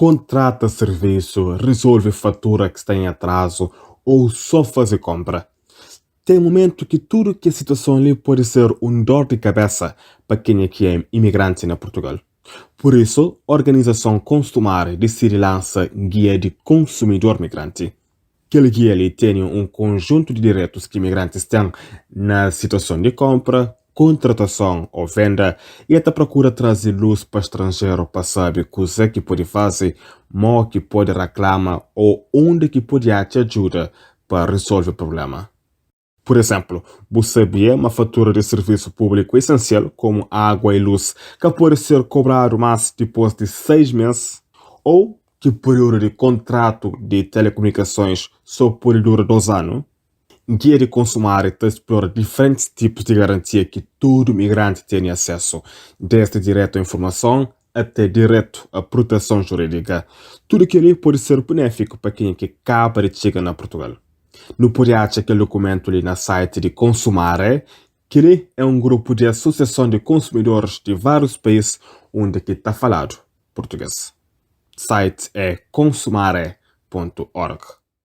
Kontrata sirvisu, rizolve fatura ki sta en atrazu ô sô faze konpra. Ten mumentu ki tudu kes situason li pode ser un dor di kabesa pa kenha ki é imigranti na Purtugal. Pur isu, organizason Consumare disidi lansa Gia di Konsumidor Migranti. Kel gia li tene un konjuntu di diretus ki imigrantis ten na situason di konpra, kontratason ô venda i el ta prokura traze lus pa stranjeru pa sabe kuzê ki pode faze, mo ki pode raklama ô undi ki pode atxa ajuda pa rizolve prubléma. Pur izénplu, bu sabia ma fatura di sirvisu públiku isensial, komu água i lus, ka pode ser kobradu más dipôs di 6 mês? Ô ki períodu di kontratu di telekumunikasons sô pode dura 2 anu? Gia di Consumare ta splora diferentis tipus di garantia ki tudu migranti tene asesu, desdi diretu a informason ate diretu a proteson jurídika. Tudu kel-li pode ser benéfiku pa kenha ki kaba di txiga na Purtugal. Nu pode atxa kel dukumentu li na site di Consumare. Kel-li é un grupu di asosiason di konsumidoris di várius país undi ki ta faladu purtugês. Site é consumare pontu org.